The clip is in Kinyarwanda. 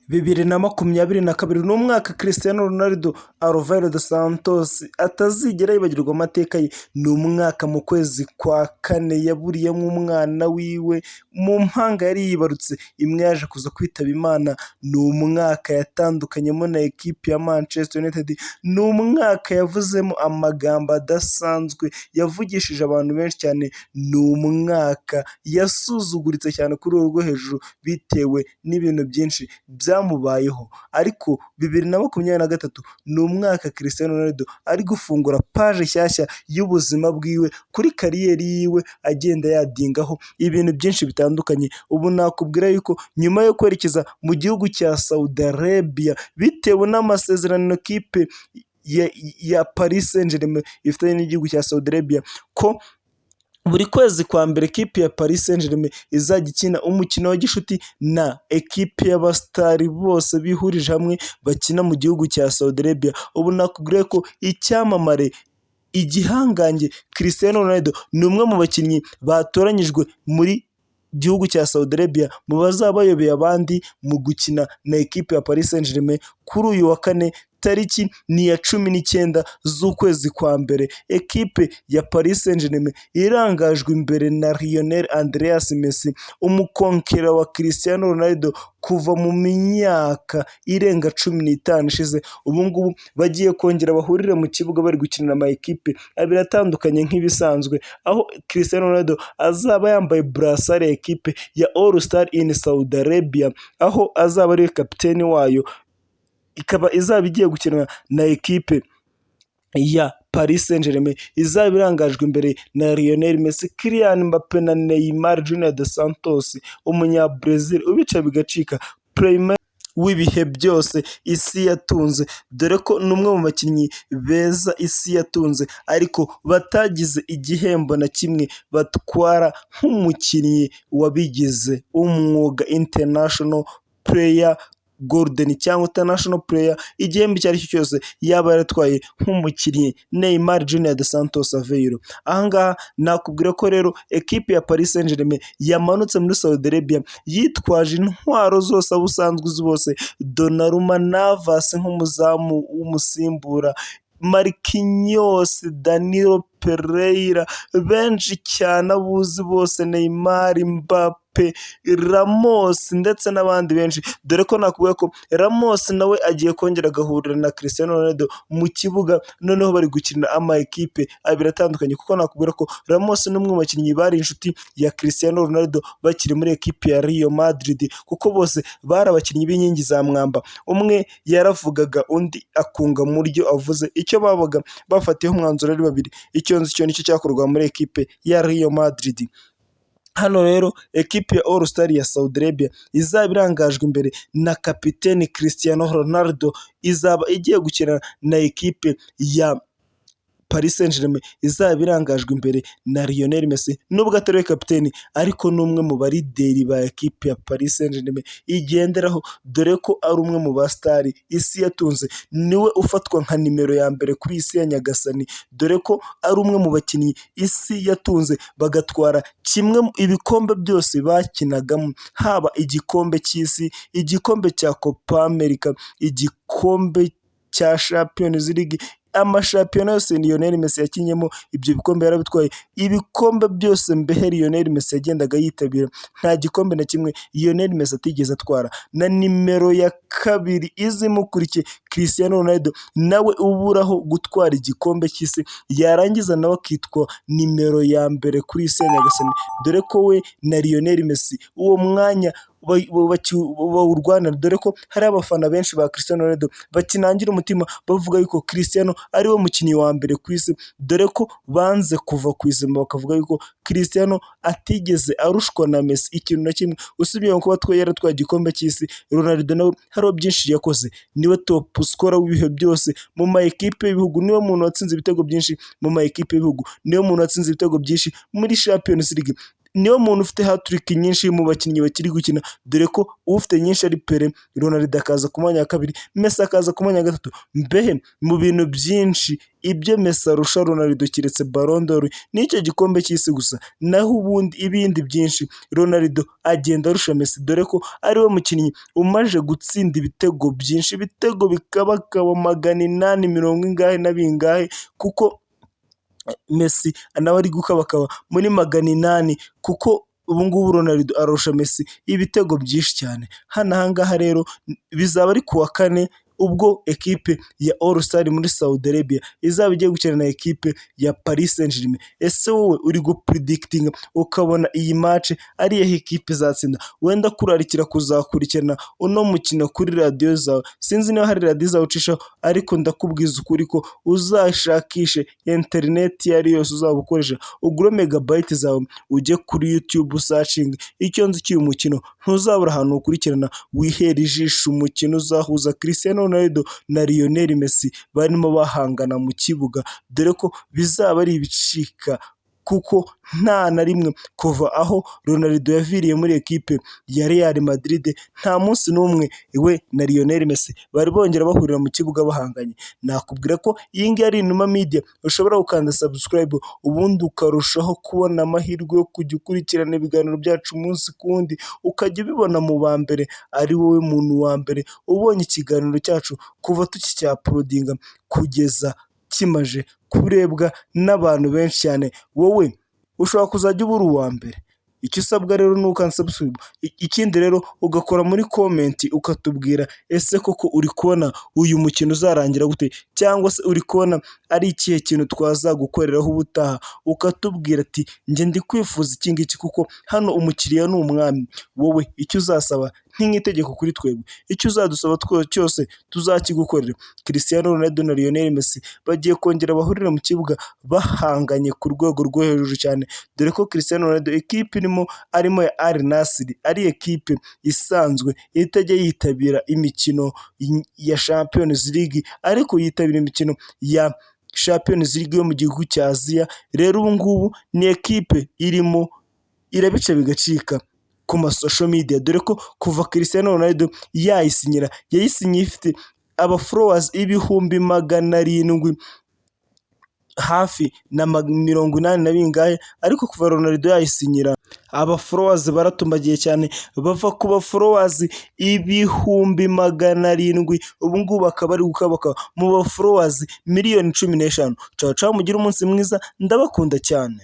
2022 ni umwaka Cristiano Ronaldo Alvaro dos Santos atazigera yibagirwa amateka ye. Ni umwaka mu kwezi kwa kane yaburiyemo umwana wiwe mu mpanga yari yibarutse, imwe yaje kuza kwitaba Imana. Ni umwaka yatandukanyemo na ekipi ya Manchester United, ni umwaka yavuzemo amagambo adasanzwe yavugishije abantu benshi cyane, ni umwaka yasuzuguritse cyane kuri uru rwo hejuru bitewe n'ibintu byinshi byamubayeho. Ariko 2023 ni umwaka Cristiano Ronaldo ari gufungura paje nshyashya y'ubuzima bwiwe kuri career yiwe, agenda yadingaho ibintu byinshi bitandukanye. Ubu nakubwira yuko nyuma yo kwerekeza mu gihugu cya Saudi Arabia bitewe n'amasezerano kipe ya Paris Saint Germain ifitanye n'igihugu cya Saudi Arabia, ko buri kwezi kwa mbere ekipi ya Paris Saint Germain izajya ikina umukino wa gishuti na ekipi y'abasitari bose bihurije hamwe bakina mu gihugu cya Saudi Arabia. Ubu nakubwira ko icyamamare, igihangange Cristiano Ronaldo ni umwe mu bakinnyi batoranyijwe muri gihugu cya Saudi Arabia mu bazaba bayobeye abandi mu gukina na ekipi ya Paris Saint Germain kuri uyu wa kane, tariki ni iya 19 z'ukwezi kwa mbere. Ekipe ya Paris Saint Germain irangajwe imbere na Lionel Andreas Messi, umukonkera wa Cristiano Ronaldo kuva mu myaka irenga 15 ishize, ubu ngubu bagiye kongera bahurire mu kibuga bari gukinira ama ekipe abiri atandukanye nk'ibisanzwe, aho Cristiano Ronaldo azaba yambaye brassard ya ekipe ya All Star in Saudi Arabia, aho azaba ari kapiteni wayo, ikaba izaba igiye gukina na ekipe ya Paris Saint Germain izaba irangajwe imbere na Lionel Messi, Kylian Mbappe na Neymar Junior dos Santos, umunya-Brazil ubica bigacika, playmaker w'ibihe byose isi yatunze, dore ko ni umwe mu bakinnyi beza isi yatunze ariko batagize igihembo na kimwe batwara nk'umukinnyi wabigize umwuga, international player golden cyangwa international player, igihembo icyo ari cyo cyose yaba yaratwaye nk'umukinnyi Neymar Junior dos Santos Aveiro. Aha ngaha nakubwira ko rero ekipe ya Paris Saint Germain yamanutse muri Saudi Arabia yitwaje intwaro zose abo usanzwe uzi bose, Donnarumma, Navas nk'umuzamu w'umusimbura, Marquinhos, Danilo Pereira, benshi cyane abo uzi bose, Neymar, Mbappe, Ramos ndetse n'abandi benshi, dore ko nakubwiye ko Ramos nawe agiye kongera agahurira na Cristiano Ronaldo mu kibuga, noneho bari gukina ama ekipe abiri atandukanye, kuko nakubwira ko Ramos ni umwe mu bakinnyi bari inshuti ya Cristiano Ronaldo bakiri muri ekipe ya Real Madrid, kuko bose bari abakinnyi b'inkingi za mwamba, umwe yaravugaga undi akunga mu ryo avuze, icyo babaga bafatiyeho umwanzuro ari babiri, icyo nzi cyo nicyo cyakorwaga muri ekipe ya Real Madrid. Hano rero ekipe ya All Star ya Saudi Arabia izaba irangajwe imbere na kapiteni Cristiano Ronaldo, izaba igiye gukina na ekipe ya Paris Saint Germain izaba irangajwe imbere na Lionel Messi, nubwo atari we kapiteni ariko ni umwe mu barideri ba ekipe ya Paris Saint Germain igenderaho, dore ko ari umwe mu basitari isi yatunze, niwe ufatwa nka nimero ya mbere kuri iyi si ya Nyagasani, dore ko ari umwe mu bakinnyi isi yatunze bagatwara kimwe ibikombe byose bakinagamo, haba igikombe cy'isi, igikombe cya Copa America, igikombe cya Champions League, amashampiyona yose Lionel Messi yakinnyemo ibyo bikombe yarabitwaye, ibikombe byose mbehe Lionel Messi yagendaga yitabira, nta gikombe na kimwe Lionel Messi atigeze atwara, na nimero ya kabiri iza imukurikiye Cristiano Ronaldo nawe uburaho gutwara igikombe cy'isi, yarangiza nawe akitwa nimero ya mbere kuri iyi si ya Nyagasani, dore ko we na Lionel Messi uwo mwanya bawurwanira, dore ko hari abafana benshi ba Cristiano Ronaldo bakinangira umutima bavuga yuko Cristiano ari we mukinnyi wa mbere ku isi, dore ko banze kuva ku izima bakavuga yuko Cristiano atigeze arushwa na Messi ikintu na kimwe, usibye kuba yaratwaye igikombe cy'isi, Ronaldo nawe hariho byinshi yakoze, niwe top scorer w'ibihe byose mu ma ekipe y'ibihugu, niwe muntu watsinze ibitego byinshi mu ma ekipe y'ibihugu, niwe muntu watsinze ibitego byinshi muri Champions League. Niwe muntu ufite hat-trick nyinshi mu bakinnyi bakiri gukina, dore ko ufite nyinshi ari Pele, Ronaldo akaza ku mwanya wa kabiri, Messi akaza ku mwanya wa gatatu. Mbehe mu bintu byinshi ibyo Messi arusha Ronaldo keretse Ballon d'Or n'icyo gikombe cy'isi gusa, naho ubundi ibindi byinshi Ronaldo agenda arusha Messi, dore ko ariwe mukinnyi umaze gutsinda ibitego byinshi, ibitego bikabakaba 800 mirongo ingahe na bingahe, kuko Messi nawe ari gukabakaba muri 800, kuko ubu ngubu Ronaldo arusha Messi ibitego byinshi cyane. Hano aha ngaha rero bizaba ari ku wa kane, ubwo ekipe ya Al Sadd muri Saudi Arabia izaba igiye gukina na ekipe ya Paris Saint-Germain. Ese wowe uri gupredictinga ukabona iyi match ari iyihe ekipe izatsinda? Wenda kurarikira kuzakurikirana uno mukino kuri radiyo zawe. Sinzi niba hari radiyo izawucishaho, ariko ndakubwiza ukuri ko uzashakishe interineti iyo ari yose uzaba ukoresha, ugure megabyte zawe ujye kuri YouTube usearchinge. Icyo nzi cy'uyu mukino, ntuzabura ahantu uwukurikirana, wihere ijisho umukino uzahuza Cristiano Ronaldo na Lionel Messi barimo bahangana mu kibuga, dore ko bizaba ari ibicika, kuko nta na rimwe kuva aho Ronaldo yaviriye muri ekipe ya Real Madrid nta munsi n'umwe we na Lionel Messi bari bongera bahurira mu kibuga bahanganye. Nakubwira ko iyi ngiyi ari Inuma Media, ushobora gukanda subscribe ubundi ukarushaho kubona amahirwe yo kujya ukurikirana ibiganiro byacu umunsi ku wundi, ukajya ubibona mu ba mbere, ari wowe muntu wa mbere ubonye ikiganiro cyacu kuva tukicyuploadinga kugeza kimaze kurebwa n'abantu benshi cyane. Wowe ushobora kuzajya uba uri uwa mbere. Icyo usabwa rero ni ukanda subscribe, ikindi rero ugakora muri comment ukatubwira: ese koko uri kubona uyu mukino uzarangira gute, cyangwa se uri kubona ari ikihe kintu twazagukoreraho ubutaha? Ukatubwira ati: "Njye ndi kwifuza iki ngiki", kuko hano umukiriya ni umwami. Wowe icyo uzasaba ni nk'itegeko kuri twebwe, icyo uzadusaba cyose tuzakigukorera. Cristiano Ronaldo na Lionel Messi bagiye kongera bahurire mu kibuga bahanganye ku rwego rwo hejuru cyane, dore ko Cristiano Ronaldo ekipe irimo arimo ya Al Nassr ari ekipe isanzwe itajya yitabira imikino ya Champions League, ariko yitabira imikino ya Champions League yo mu gihugu cya Aziya. Rero ubu ngubu ni ekipe irimo irabica bigacika ku ma social media, dore ko kuva Cristiano Ronaldo yayisinyira, yayisinyiye ifite aba followers 700,000 hafi na 80 na bingahe, ariko kuva Ronaldo yayisinyira aba followers baratumbagiye cyane, bava ku ba followers 700,000, ubu ngubu bakaba bari gukabakaba mu ba followers 15 million. Cawu cawu, mugire umunsi mwiza, ndabakunda cyane.